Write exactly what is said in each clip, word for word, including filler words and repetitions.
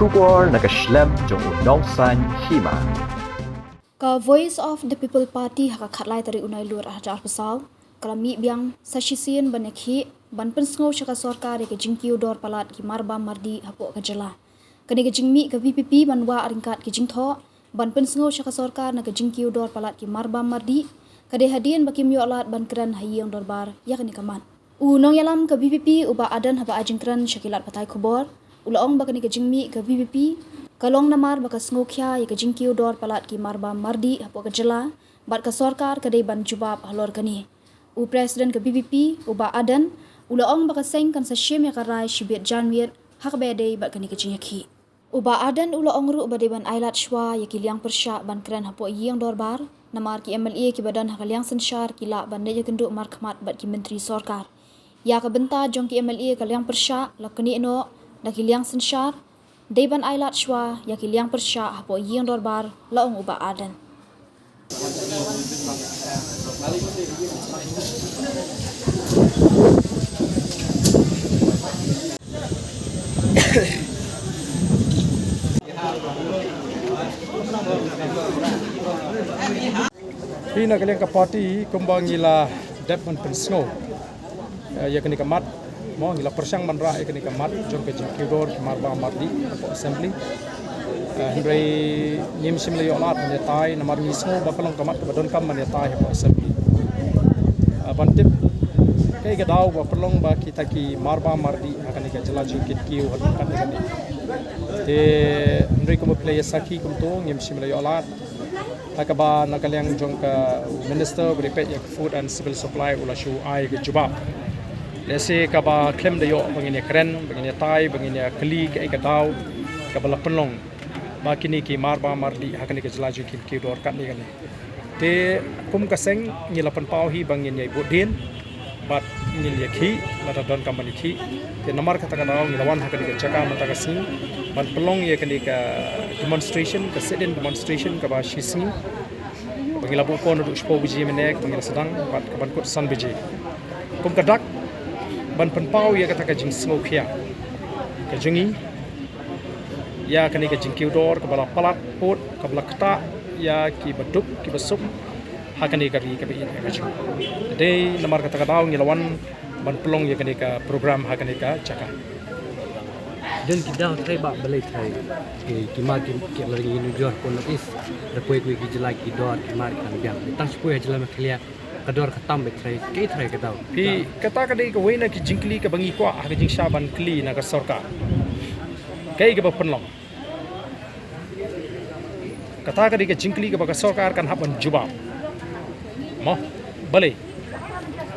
Khubor na ka shlem jong u Nongsaiñ Hima. Ka Voice of the People Party ha ka khatlai tarik u Nailur arhajar arphew saw ka la mih biang sa shisien ban ïakhih ban pynsngew sha ka sorkar ïa ka jingkiew dor palat ki marbam mardih hapoh ka jylla. Kane ka jingmih ka V P P ban wad ryngkat ki jingthoh ban pynsngew sha ka sorkar na ka jingkiew dor palat ki marbam mardih ka dei hadien ba kim ïoh lad ban kren ha ïing dorbar ïa kane ka mat. U nongïalam ka V P P u Bah Ardent haba ai jingkren sha ki lad pathai khubor u la ong ba kane ka jingmih ka V P P ka long namar ba ka sngewkhia ïa ka jingkiew dor palat ki marbam mardih hapoh ka jylla bad ka sorkar ka dei ban jubab halor kane. U President ka V P P u Bah Ardent u la ong ba ka seng kan sa shim ïa ka rai shibit janmiet ha kaba ïadei bad kane ka jingïakhih. U Bah Ardent u la ong ruh ba dei ban ai lad shuwa ïa ki liang pyrshah ban kren hapoh ïing dorbar namar ki M L A kiba don ha ka liang synshar ki lah ban leit ïakynduh markhmat bad ki myntri sorkar. Ïa ka bynta jong ki M L A ka liang pyrshah la knieh noh da ki liang synshar dei ban ai lad shuwa ïa ki liang pyrshah hapoh ïing dorbar, la ong u Bah Ardent. Hi na ka liang ka party kumba ngi la dep ban pynsngew, eh, ïa kane ka mat, mo, ngi la pyrshang ban rah ïa kane ka mat jong ka jingkiew dor ki marbam mardih hapoh assembly. Eh, hynrei ngim shym la ïoh lad ban ïatai namar ngi sngew ba ka long ka mat kaba donkam ban ïatai hapoh assembly. Eh, ban tip kaei ka daw ba pynlong ba kita ki marbam mardih ha kane ka jylla jong ki kiew haduh katne katne. Te hynrei kumba phi la ïa sakhi kumto ngim shym la ïoh lad. Ha kaba na ka liang jong ka Minister ba dei peit ïa ka Food and Civil Supply u la shu ai ka jubab. Lehse kaba khlem da ïoh ba ngin ïa kren, ba ngin ïa tai, ba ngin ïa kylli kaei ka daw kaba la pynlong ba kine ki marbam mardih ha kane ka jylla jong ki kiew dor katne katne. Te kum ka seng ngi la pynpaw hi ba ngin ïa bud dien bad ngin ïakhih lada donkam ban ïakhih. Te namar kata ka daw ngi la wan ha kane ka jaka mynta ka sngi ban pynlong ïa kane ka demonstration, ka sit-in demonstration kaba shi sngi ba ngi la buh ko naduh shiphew baje mynne kaba ngi la sdang bad kaban kut san baje. Kum ka dak ban pynpaw ïa kata ka jingsngewkhia ka jong ngi ïa kane ka jingkiew dor kaba la palat pud kaba la ktah ïa kiba duk kiba suk ha kane ka ri kaba ïeit ka jong ngi. Dei namar kata ka daw ngi la wan ban pynlong ïa kane ka program ha kane ka jaka. Don ki daw trai ba balei trai ki, ki mar ki, ki la ring inu jor pun is da koi koi ki jylla ki dor ki mar ki kan biang tang shipoi ha jylla Meghalaya. Ka dor ka tam beit trai, kaei trai ka daw. Phi, kata ka dei kawei na ki jingkylli kaba ngi kwah ha ka jingshisha ban kylli na ka sorkar. Kaei kaba pynlong? Kata ka dei ka jingkylli kaba ka sorkar kan hap ban jubab. Mo, balei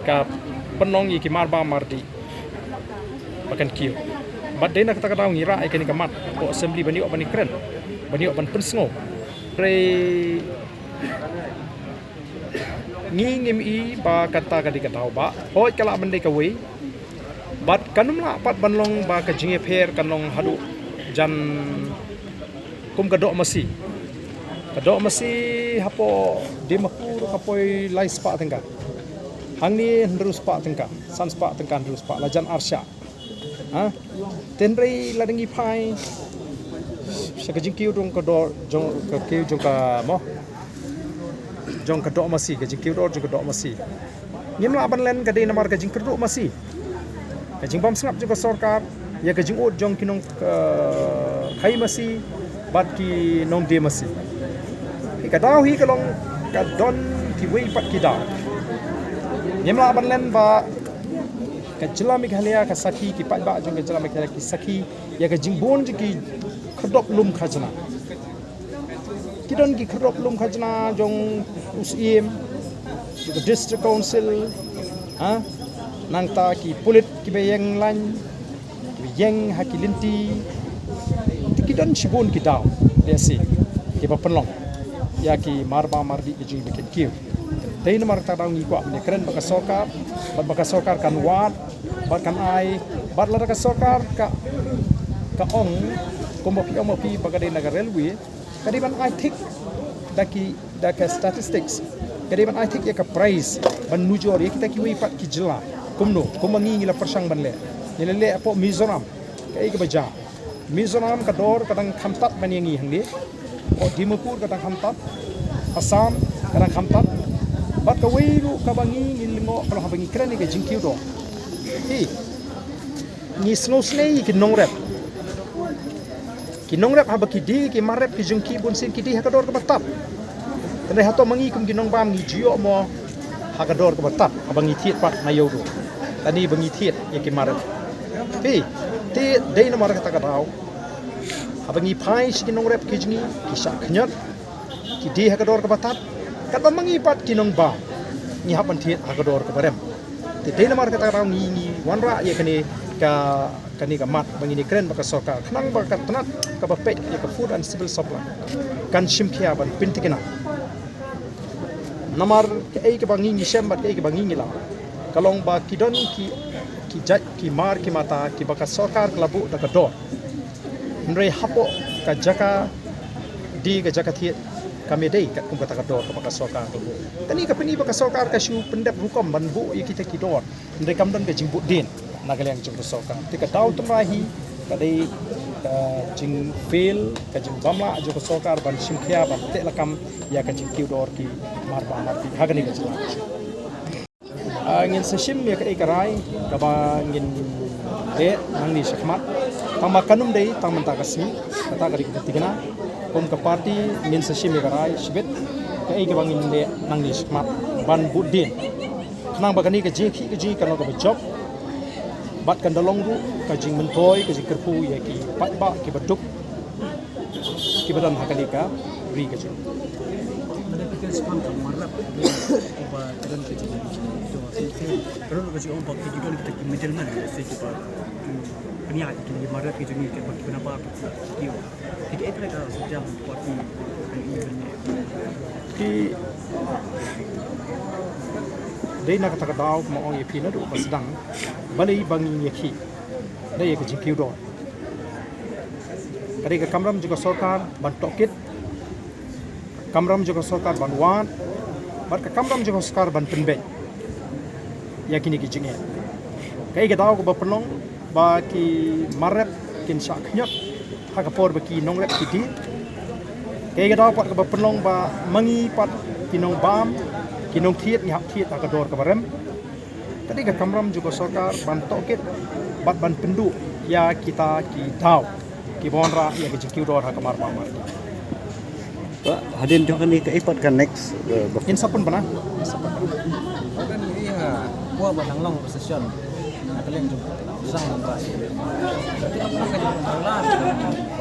ka pynlong ïa ki marbam mardih ba kan kiew? Bad dei na kata ka daw ngi rah ïa kane ka mat hapoh assembly ban ïoh ban ïakren, ban ïoh ban pynsngew. Hynrei ngi ngim i ba kata ka dei ka daw ba hooid ka lah ban dei kawei. Bad kan ym lah pat ban long ba ka jingïapher kan long haduh jan kum ka doh masi. Ka doh masi hapoh Dimapur ka poi lai spah tyngka. Hangne hynriew spah tyngka, san spah tyngka, hynriew spah, la jan ar shah. Ha? Te hynrei lada ngi phai sha ka jingkiew jong ka dor, jong ka kiew jong ka mo, jong ka doh masi, ka jingkiew dor jong ka doh masi. Ngim lah ban len ka dei namar ka jingkyrduh masi, ka jingbym sngap jong ka sorkar ïa ka jingud jong ki nong, eh, khaïi masi bad ki nongdie masi. Ka daw hi ka long ka don kiwei pat ki daw. Ngim lah ban len ba ka jylla Meghalaya ka sakhi, ki paidbah jong ka jylla Meghalaya ki sakhi ïa ka jingbun jong ki khyrdop lum khajna. Ki don ki khyrdop lum khajna jong u Syiem, jong ka District Council, ha, nangta ki pulit kiba ïeng lain, kiba ïeng ha ki lynti. Te ki don shibun ki daw, lehse, kiba pynlong ïa ki marbam mardih ki jong ngi ba kin kiew. Dei namar kata ka daw ngi kwah ban ïakren bad ka sorkar, bad ba ka sorkar kan wad, bad kan ai, bad lada ka sorkar ka, ka ong, kumba phi ong ma phi ba ka dei na ka railway, ka dei ban ai thik da ki, da ka statistics, ka dei ban ai thik ïa ka price ban nujor ïa kita kiwei pat ki jylla. Kumno, kumba ngi ngi la pyrshang ban leh, ngi la leh hapoh Mizoram, kaei kaba jia. Mizoram ka dor ka dang kham tad ban ïa ngi hangne. Ko Dimapur ka dang kham tad. Assam ka dang kham tad. Bad kawei ruh kaba ngi ngi lyngngoh ka long haba ngi kren ïa ka jingkiew dor. Hi. Ngi sngewsynei ïa ki nongrep. Ki nongrep haba ki die ki mar rep ki jong ki bun sien ki die ha ka dor kaba tad. Hynrei hato ma ngi kum ki nongbam ngi ju ïoh mo ha ka dor kaba tad haba ngi thied pat na ïew dor. Kane ba ngi thied ïa ki mar rep. Te, te dei namar kata ka daw. Haba ngi phai sha ki nongrep ki jong ngi ki shah khñiot. Ki die ha ka dor kaba tad. Katba ma ngi pat ki nongbam ngi hap ban thied ha ka dor kaba rem. Te dei namar kata ka daw ngi ngi wanrah ïa kane ka, kane ka mat ba ngin ïa kren bad ka sorkar khnang ba ka tnat kaba peit ïa ka food and civil supply kan shim khia ban pynthikna. Namar kaei kaba ngi ngi shem bad kaei kaba ngi ngi lap ka long ba ki don ki, ki jait ki mar ki mata kiba ka sorkar ka la buh da ka dor. Hynrei hapoh ka jaka die ka jaka thied kam ïadei katkum kata ka dor kaba ka sorkar ka buh. Kane ka pyni ba ka sorkar ka shu pyndep rukom ban buh ïa kita ki dor. Hynrei kam don ka jingbuddien na ka liang jong ka sorkar. Te ka daw tynrai hi ka dei ka jingfail, ka jingbymlah jong ka sorkar ban shim khia ban teh lakam ïa ka jingkiew dor ki mar ba mar ki ha kane ka jylla. Ah, ngin sa shim ïa kaei ka rai kaba ngin leh nangne shakhmat. Tangba kan ym dei tang mynta ka sngi, kata ka dei ka thikna. Kum ka party ngin sa shim ïa ka rai shibit kaei kaba ngin leh nangne shakhmat ban buddien. Khnang ba kane ka jingkhih ka jingkano kaba jop bad kan da long ruh ka jingmyntoi ka jingkyrkhu ïa ki paidbah kiba duk kiba don ha kane ka ri ka jong. Lada phi kren shaphang ka mar rep, ba ka don ka jing, ka don ka jing, ka don ka jing, ba ki don kita ki middleman, se kiba pynïaid ki mar rep ki jong ngi, kiba pynapar ki. Ki, ki, ki dei na kata ka daw, kumba ong ïa phi naduh ba sdang, balei ba ngi ïakhih da ïa ka jingkiew dor. Ka dei ka kamram jong ka sorkar ban tohkit, ka kamram jong ka sorkar ban wad, bad ka kamram jong ka sorkar ban pynbeit ïa kine ki jingeh. Kaei ka daw kaba pynlong ba ki mar rep kin shah khñiot ha ka por ba ki nongrep ki die. Kaei ka daw pat kaba pynlong ba ma ngi pat ki nongbam, ki nongthied ngi hap thied ha ka dor kaba rem. Ka dei ka kamram jong ka sorkar ban tohkit bad ban pynduh ïa kita ki daw kiba wanrah ïa ka jingkiew dor ha ka mar ba mar. Ba hadien jong kane kaei pat ka next, eh, ba ngin sa pynbna. Ngin sa pynbna. Kan ïa, kwah ba nang long session. Ka liang jong sang nang ba. Tapi apa ka jong nang la.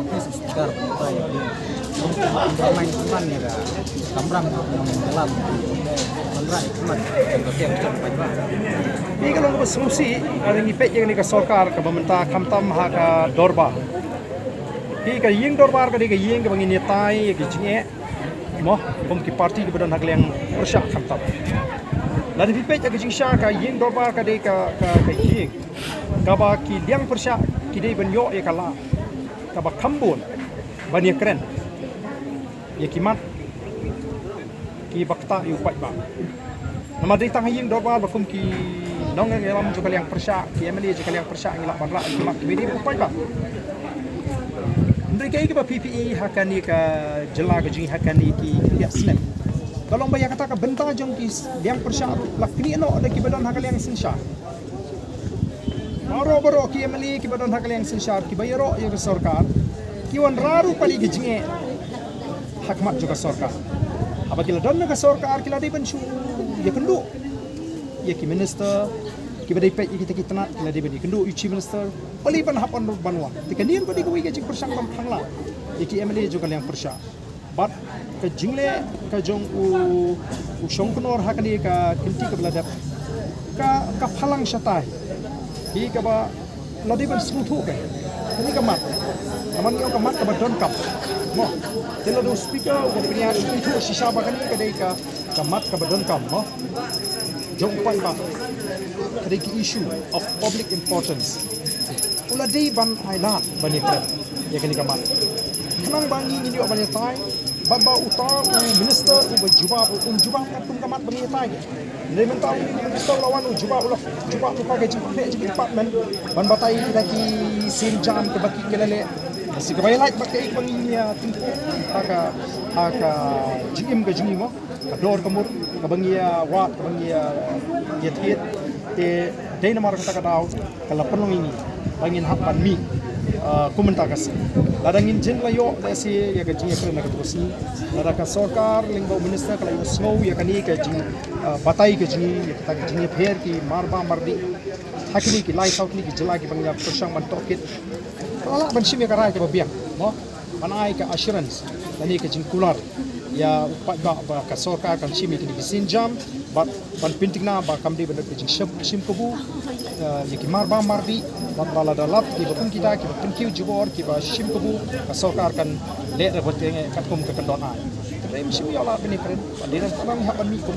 Office speaker, ba ïa. Main teman ïa ka. Kamram nang dalam. Nang rai teman. Ka tiang jong ba. Ni ka long ba sngewsih, ka ngi peit ïa kane ka sorkar kaba mynta khamtam ha ka dorbar. Hi ka ïing dorbar ka dei ka ïing kaba ngin ïatai ïa ki jingeh. Mo, kum ki party kiba don ha ka liang pyrshah khamtam. Lada phi peit ïa ka jingshisha ka ïing dorbar ka dei ka, ka, ka ïing kaba ki liang pyrshah ki dei ban ïoh ïa ka lad kaba kham bun ban ïakren ïa ki mat kiba ktah ïa u paidbah. Namar dei tang ha ïing dorbar ba kum ki nongïalam jong ka liang pyrshah, ki M L A jong ka liang pyrshah ngi lah ban rah ïa ki mat kiba dei ban poi ba. Hynrei kaei kaba phi phi i ha kane ka jylla ka jong ngi ha kane ki khyndiat snem. Ka long ba ïa kata ka bynta jong ki liang pyrshah ruh la knieh noh da kiba don ha ka liang synshar. Baroh baroh ki M L A kiba don ha ka liang synshar kiba ïaroh ïa ka sorkar ki wanrah ruh pali ki jingeh ha khmat jong ka sorkar. Haba ki la don na ka sorkar ki la dei ban shu ïakynduh ïa ki minister kiba dei peit ïa kita ki tnat, ki la dei ban ïakynduh ïa u chief minister pali ban hap ban, ban wan. Te kane ruh ka dei kawei ka jingpyrshang ban phylla ïa ki M L A jong ka liang pyrshah. Bad ka jingleh ka jong u, u Shongknor ha kane ka kynti kaba la dep ka, ka phalang shatai. Hi kaba la dei ban sngewthuh ka. Kane ka mat. Ka mat ngi ong ka mat kaba donkam. Mo. Te lada u speaker u ka pynïaid u ithuh shisha ba kane ka dei ka, ka mat kaba donkam mo. Jong u paidbah. Ka dei ki issue of public importance. U la dei ban ai lad ban ïakren ïa kane ka mat. Khnang ba ngi ngin ïoh ban ïatai bad ba uta u minister uba jubab um jubab katkum ka mat ba ngi ïatai. Hynrei mynta u minister u la wan u jubab u la jubab lypa ka jingpynleh jong ki department ban batai kita ki sienjam kiba ki la leh. Shi kaba ïalait bad kaei kaba ngi ïa tyngkhuh ha ka, ha ka jingim ka jong ngi mo, ka dor ka mur kaba ngi ïa wad, kaba ngi ïa, ïa thied. Te dei namar kata ka daw ka la pynlong ïa ngi ba ngin hap ban mih, ah, kum mynta ka sngi. Lada ngin jin la ïoh da shi ïa ka jingïakren na ka tu ka sngi, lada ka sorkar lyngba u minister ka la ïohsngew ïa kane ka jing, ah, batai ka jong ngi, ïa kata ka jingïapher ki marbam mardih ha kine ki lai saw tylli ki jylla kiba ngi ïa pyrshang ban tohkit. Ka la lah ban shim ïa ka rai kaba biang mo, ban ai ka assurance lane ka jingkular ïa u paidbah ba ka sorkar kan shim ïa kine ki sienjam, bad ban pynthikna ba kam dei ban don ka jingshim, shim kabu, eh, ïa ki marbam mardih, bad ba lada lap kiba kum kita kiba pynkiew jubor, kiba shim kabu, ka sorkar kan leh da ba teng katkum ka kyndon ain. Te ym shym ïoh lad ban ïakren, ban dei ban hap ban mih kum